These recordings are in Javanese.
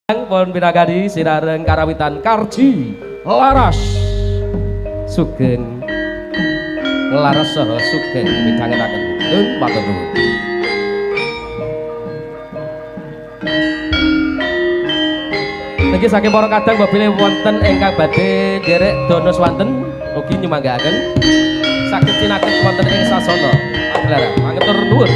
Pun pinagadi sinareng karawitan Karji Laras sugeng nglaras saha sugeng midhangetaken. Nun matur nuwun. Niki saking para kadang bilih wonten ingkang badhe nderek dana swanten ugi nyumanggaaken saged cinaket wonten ing sasana pagelaran. Mangetur nuwun.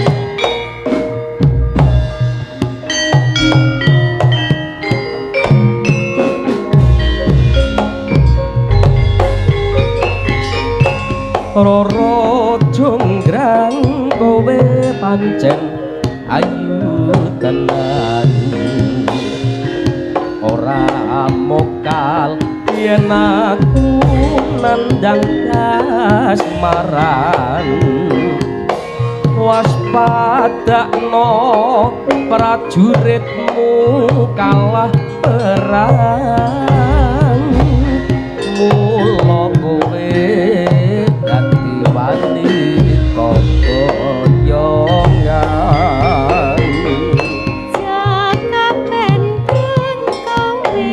Roro Jonggrang kowe pancen ayu tenan, ora mokal yen aku nandhang kasmaran. Waspadakno prajuritmu kalah perang, mula kowe dadi wanita boyongan. Jaka Bandung kowe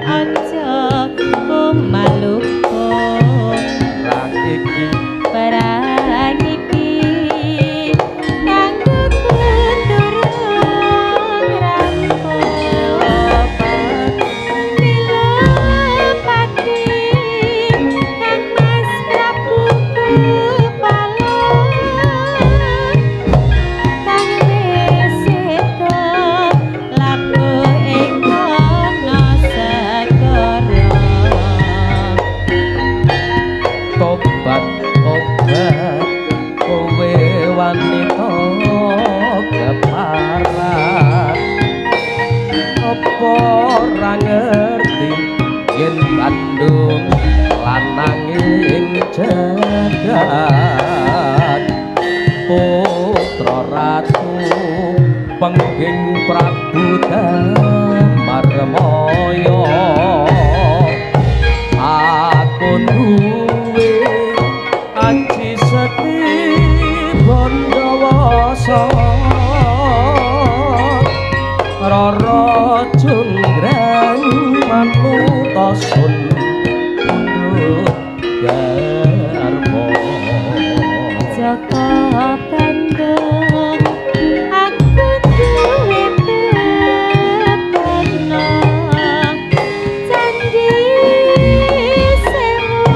aja kumaluko, Perang iki perang iki kanggo durung rampung. Pilopati Kang Mas Prabu Kepala, kang wis sedo labuh ing ana segara. Tobat tobat kowe wanita keparat, apa ora ngerti yen Bandung lananging jagat, putra ratu pengging Prabu Damarmaya. Aku duwe aji seti Bondowasa, Roro Jonggrang manuta sun pundhut garma. Jaka Bandung aku duwe bebana, candhi sewu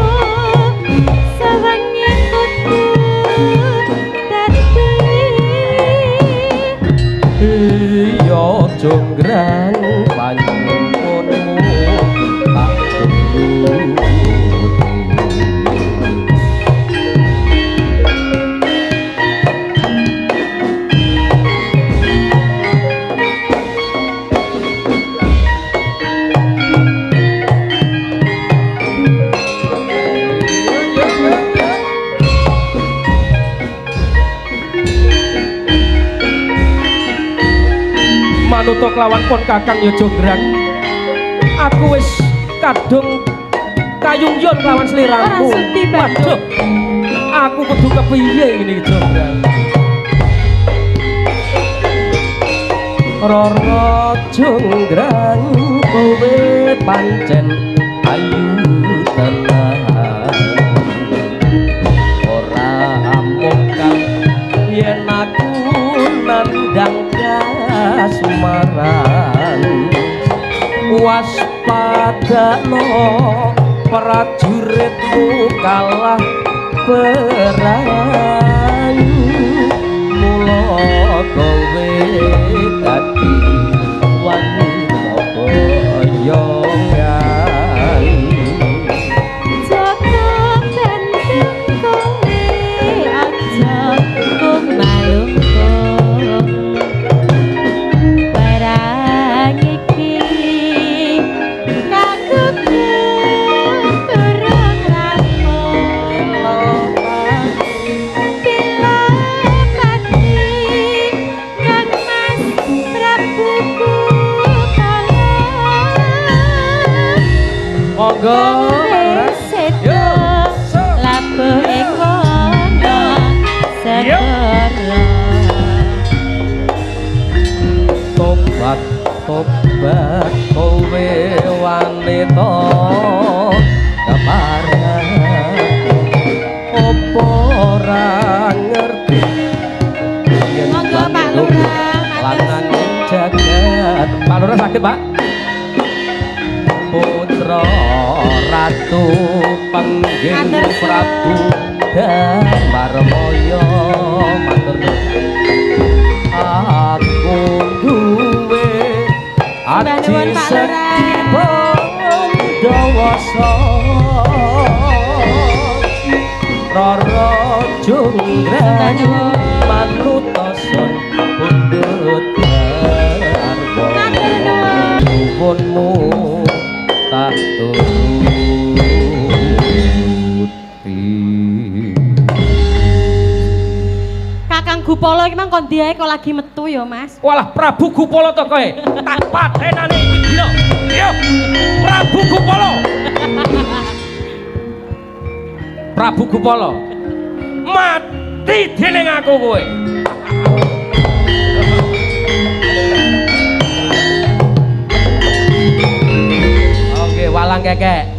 sawengi kudu dadi. Iya Jonggrang panyuwunmu tak turuti. Manuta kelawan pun Kakang ya Jonggrang, aku wis kadung kayungyon kelawan sliramu. Ora sudi, Bandung. Waduh, aku kudu kepiye ngene iki Jonggrang. Roro Jonggrang kowe pancen ayu tenan, ora mokal yen aku nandhang kasmaran. Waspadakno prajuritmu kalah perang, mula kowe dadi wanita boyongan. Jaka Bandung kowe aja kumalungku, perang iki kanggo durung rampung. Pilopati Kang Mas Prabu Kepala, Monggo wis sedo labuh ing wana segara. Tobat tobat. Sebab kowe wanita keparat, opo ora ngerti yen Monggo, Pak Lurah, matur lanang jagat. Pak Lurah sakit, Pak. Putra Ratu Pengging Matur suwun. Prabu Damarmaya, matur nuwun. Aku duwe Sembah aji nuwun, Pak Lurah. sekti Bandawasa, Rara Jonggrang Sembah nuwun. Manut sun pundhut garwa. Matur nuwun. Nuwunmu tak turuti. Kakang Gupolo iki mang kon diae kok lagi metu ya, Mas. Walah, Prabu Gupolo to kowe. Tak patenane iki dina. Yo. Prabu Gupolo. Prabu Gupolo. Mati dening aku kowe. Oke, walang kekek.